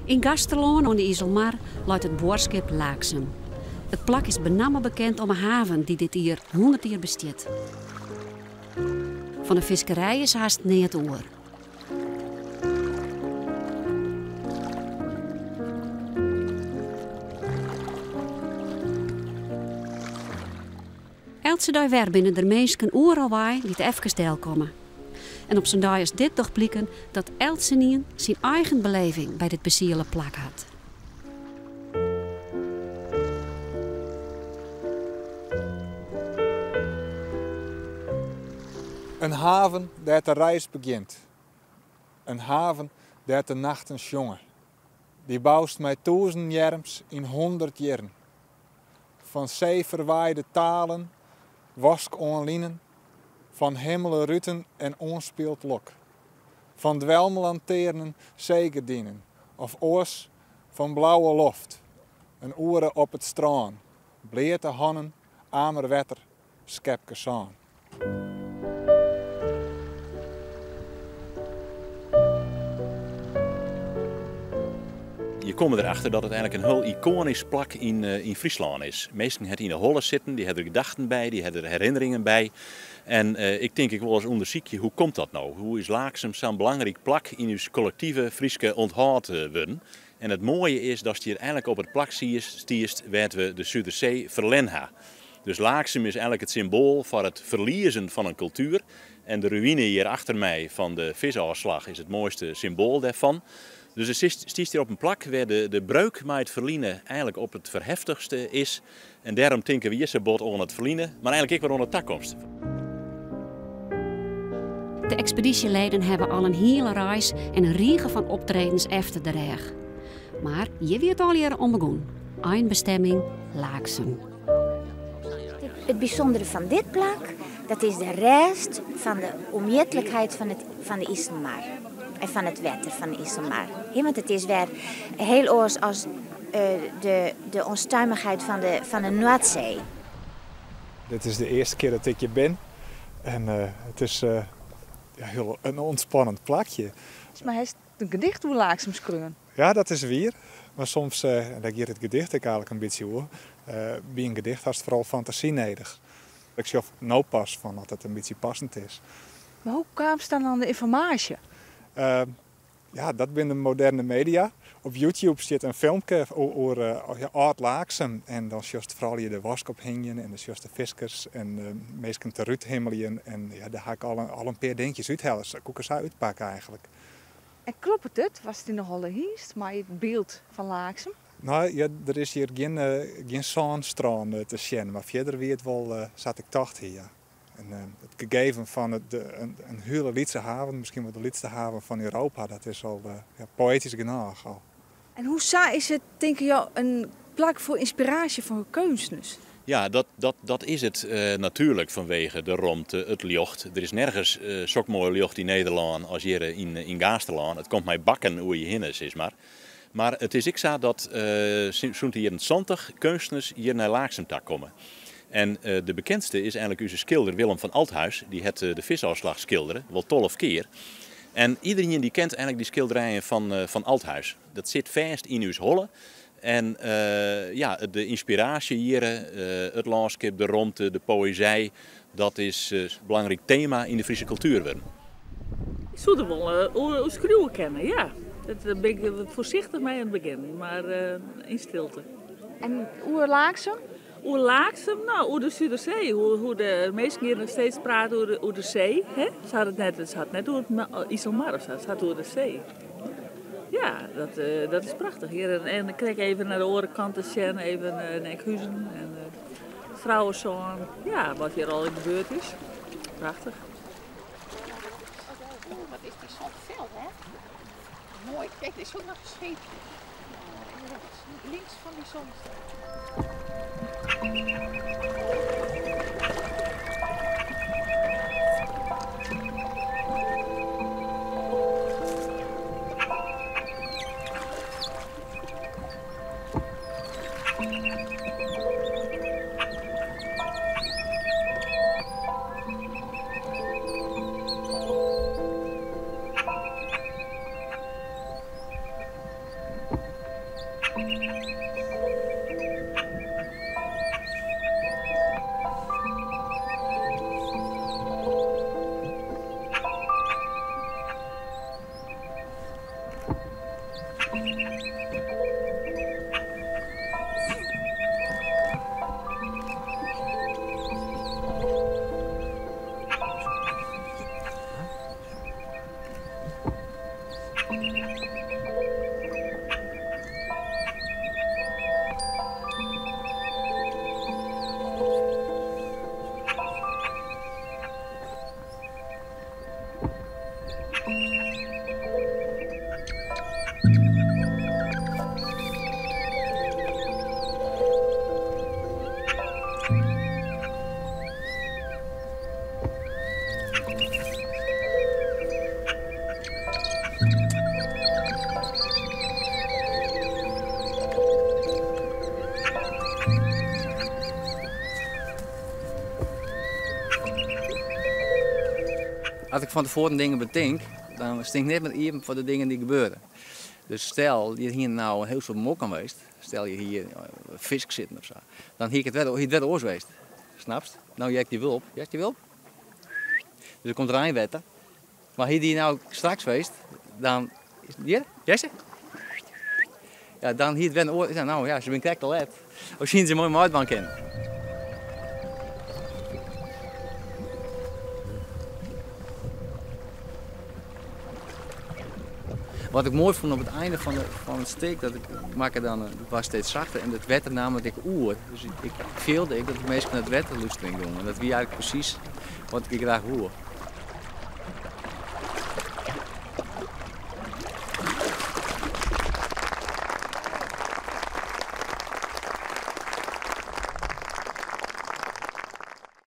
Yn Gaasterlân oan de Iselmar leit it buorskip Laaksum. It plak is benammen bekend om 'e haven dy't dit jier hûndert jier bestiet. Fan de fiskerij is hast neat oer. Eltse dei wer binne der minsken oeral wei dy't efkes delkomme. En op sa'n dei as dit docht bliken dat eltsenien syn eigen beleving by dit besiele plak hat. In haven dêr't de reis begjint. In haven dêr't de nachten sjonge. Dy boust mei tûzen earms yn hûndert jierren. Fan seeferwaaide talen, wask oan linen, fan himmele ruten en oanspield lok. Fan dwelmlantearnen, seegerdinen of oars fan blauwe loft, in oere op it strân, bleate hannen, amer wetter, skepke sân. Je komme derachter dat it eigenlik in hiel ikoanysk plak yn Fryslân is. Minsken ha it yn 'e holle sitten, dy ha der gedachten by, dy ha der herinneringen by. En ik tink ik wol ris ûndersykje, hoe komt dat no? Hoe is Laaksum sa'n belangryk plak yn ús kollektive Fryske ûnthâld wurden? En it moaie is datst hjir eigenlik op it plak stiest wêr't we de Sudersee ferlern ha. Dus Laaksum is eigenlik it symboal foar it ferliezen fan in kultuer. En de ruïne hjir achter my fan de visôfslach is it moaiste symboal dêrfan. Dus do stiest hjir op in plak wêr de breuk mei it ferline eigenlik op it ferheftichste is. En dêrom tinke we hjir sa bot oan it ferline, mar eigenlik ek wer oan de takomst. De ekspedysjeleden hawwe al in hiele reis en in rige fan optredens efter de rêch. Mar hjir wie it allegearre om begûn. Einbestemming Laaksum. It bysûndere fan dit plak, dat is de rêst fan de ûnmjitlikheid fan de Iselmar en fan it wetter fan de Iselmar. Want it is wer hiel oars as de onstuimigheid fan de Noardsee. Dit is de earste kear dat ik hjir bin en it is hiel in ûntspannend plakje. Mar hast in gedicht oer Laaksum skreaun? Ja, dat is wier. Mar soms, en dêr giet it gedicht ek eigenlik in bytsje oer, by in gedicht hast foaral fantasy nedich. Ik sjoch no pas fan dat it in bytsje passend is. Mar hoe kaamst dan oan de ynformaasje? Ja, dat binne de moderne media. Op YouTube stiet in filmke oer âld Laaksum en dan sjochst froulju de wask ophingjen en dan sjochst de fiskers en de minsken te rút himmeljen en ja, dêr ha ik al in pear dinkjes úthelle. Sa koe ik se sa útpakke eigenlik. En kloppet it, watst yn 'e holle hiest mei it byld fan Laaksum? No, ja, der is hjir gjin sânstrân te sjen, mar fierder wie it wol sa't ik tocht hie, ja. En it gegeven fan in hiele lytse haven, miskien wol de lytste haven fan Europa, dat is al poëtysk genôch al. En hoe sa is it, tinke jo, in plak foar ynspiraasje foar keunstners? Ja, dat is it natuerlik fanwege de romte, it ljocht. Der is nergens sok moai ljocht yn Nederlân as hjir yn Gaasterlân. It komt mei bakken oer je hinne, sis mar. Mar it is ek sa dat sûnt de jierren 70 keunstners hjir nei Laaksum ta komme. En de bekendste is eigenlik ús skilder Willem van Althuis. Dy hat de visôfslach skildere, wol 12 kear. En iderien dy kent eigenlik dy skilderijen fan Althuis. Dat sit fêst yn ús holle. En de ynspiraasje hjir, it lânskip, de romte, de poëzij, dat is in belangryk tema yn de Fryske kultuer wurden. Ik soe der wol oer skriuwe kinne, ja. Dêr bin ik foarsichtich mei oan it begjin, mar yn stilte. En oer Laaksum? Oer Laaksum? No, oer de Sudersee. Hoe de minsken hjir noch steeds prate oer de see. Hè? Se hat it net, se hat net oer it Iselmar of sa, se hat it oer de see. Ja, dat is prachtich hjir. En krekt even nei de oare kant te sjen, even nei Enkhuizen en Frouwesân. Ja, wat hjir al gebeurd is. Prachtich. Oeh, wat is die zon fel, hè? Mooi. Kijk, er is ook nog een scheepje. Links van die zon. As ik fan tefoaren dingen betink, dan stean ik net mear iepen foar de dingen dy't gebeure. Dus stel, hjir hiene no in hiel soad mokken west, stel je hie fisk sitten of sa, dan hie ik it wer, hie it wer oars west. Snapst? No hear ik dy wulp. Hearst dy wulp? Dus der komt reinwetter. Mar hie dy no straks west, dan. Hjir, hearst se? Ja, dan hie it wer in oar. Ja, no ja, se binne krekt te let. Of hiene se moai meidwaan kinnen. Wat ik moai fûn op it einde fan, de, fan it stik, dat ik makke dan, it waard steeds sachter en it wetter naam it ek oer. Dus ik, ik fielde ek dat de minsken nei it wetter lústerjen gongen. En dat wie eigentlik presys wat ik graach woe.